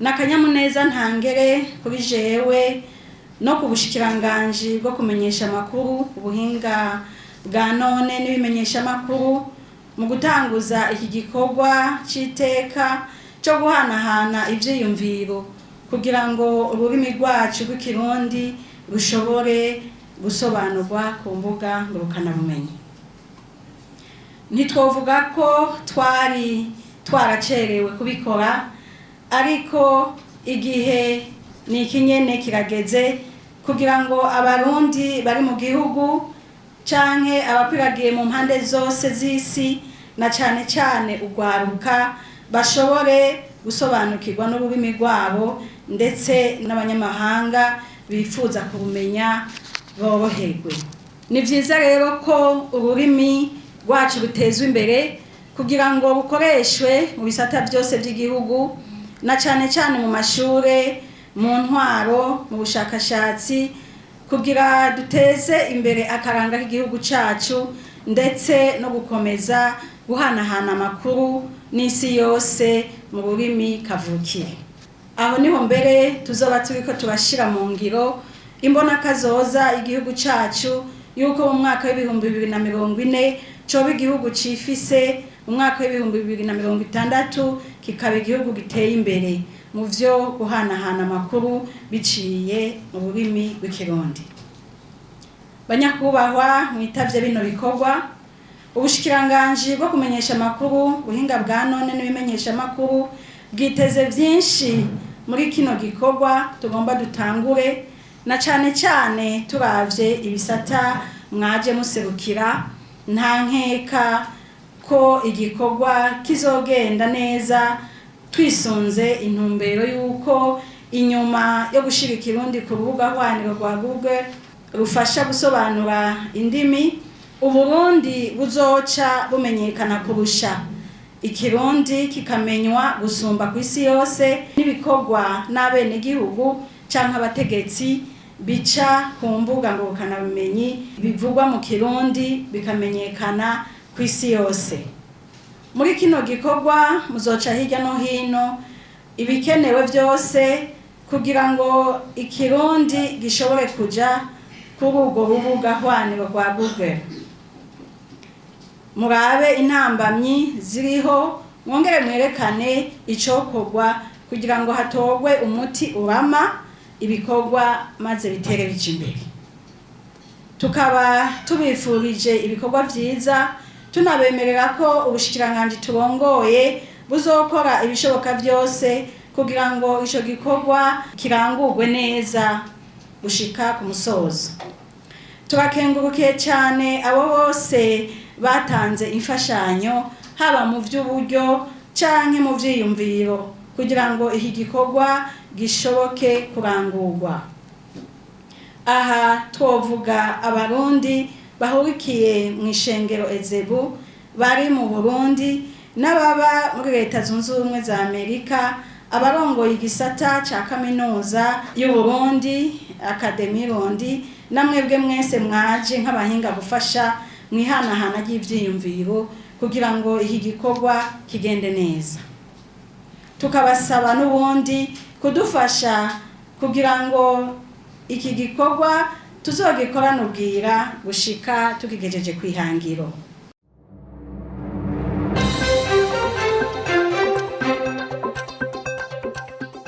Ni akanyamuneza ntangere kuri jewe no ku bushikiranganji bwo kumenyesha amakuru, ubuhinga bwa none n'ibimenyesha amakuru, mu gutanguza iki gikorwa c'iteka co guhanahana ivyiyumviro kugira ngo ururimi rwacu rw'Ikirundi rushobore gusobanurwa ku mbuga ngurukanabumenyi. Ntitwovuga ko twari twaracerewe kubikora, ariko igihe ni ikinyene kirageze kugira ngo Abarundi bari mu gihugu canke abakwiragiye mu mpande zose z'isi, na cane cane urwaruka, bashobore gusobanukirwa n'ururimi rwabo, ndetse n'abanyamahanga bifuza kurumenya boroherwe. Ni vyiza rero ko ururimi rwacu rutezwa imbere kugira ngo rukoreshwe mu bisata byose by'igihugu, na cane cane mu mashure, mu ntwaro, mu bushakashatsi, kugira duteze imbere akaranga k'igihugu cacu, ndetse no gukomeza guhanahana amakuru n'isi yose mu rurimi kavukire. Aho niho mbere tuzoba turiko turashira mu ngiro imbonakazoza igihugu cacu, yuko mu mwaka w'2040 coba igihugu cifise, mu mwaka w'2060 kikaba igihugu giteye imbere mu vyo guhanahana amakuru biciye mu rurimi rw'Ikirundi. Banyakubahwa mwitavye bino bikorwa, ubushikiranganji bwo kumenyesha amakuru, ubuhinga bwa none n'ibimenyesha amakuru bwiteze vyinshi muri kino gikorwa tugomba dutangure, na cane cane turavye ibisata mwaje muserukira. Nta nkeka ko igikorwa kizogenda neza, twisunze intumbero y'uko inyuma yo gushira Ikirundi ku rubuga hwaniro rwa Google rufasha gusobanura indimi, Uburundi buzoca bumenyekana kurusha, Ikirundi kikamenywa gusumba ku isi yose, n'ibikorwa n'abenegihugu canke abategetsi bica ku mbuga ngurukanabumenyi bivugwa mu Kirundi bikamenyekana ku isi yose. Muri kino gikorwa muzoca hirya no hino ibikenewe vyose kugira ngo Ikirundi gishobore kuja kuri urwo rubuga hwaniro rwa Google. Murabe intambamyi ziriho, mwongere mwerekane icokorwa kugira ngo hatorwe umuti urama, ibikorwa maze bitere bija imbere. Tukaba tubifurije ibikorwa vyiza, tunabemerera ko ubushikiranganji turongoye buzokora ibishoboka vyose kugira ngo ico gikorwa kirangurwe neza gushika ku musozo. Turakengurukiye cyane abo bose batanze imfashanyo, haba mu vy'uburyo canke mu vyiyumviro, kugira ngo iki gikorwa gishoboke kurangurwa. Aha twovuga Abarundi bahurikiye mu ishengero Ezebu bari mu Burundi n'ababa muri Leta Zunze Ubumwe za Amerika, abarongoye igisata ca Kaminuza y'Uburundi, Académie Rundi, namwebwe mwese mwaje nk'abahinga gufasha mu ihanahana ry'ivyiyumviro kugira ngo iki gikorwa kigende neza. Tukabasaba n'ubundi kudufasha kugira ngo iki gikorwa tuzogikorane ubwira gushika tukigejeje kwihangiro.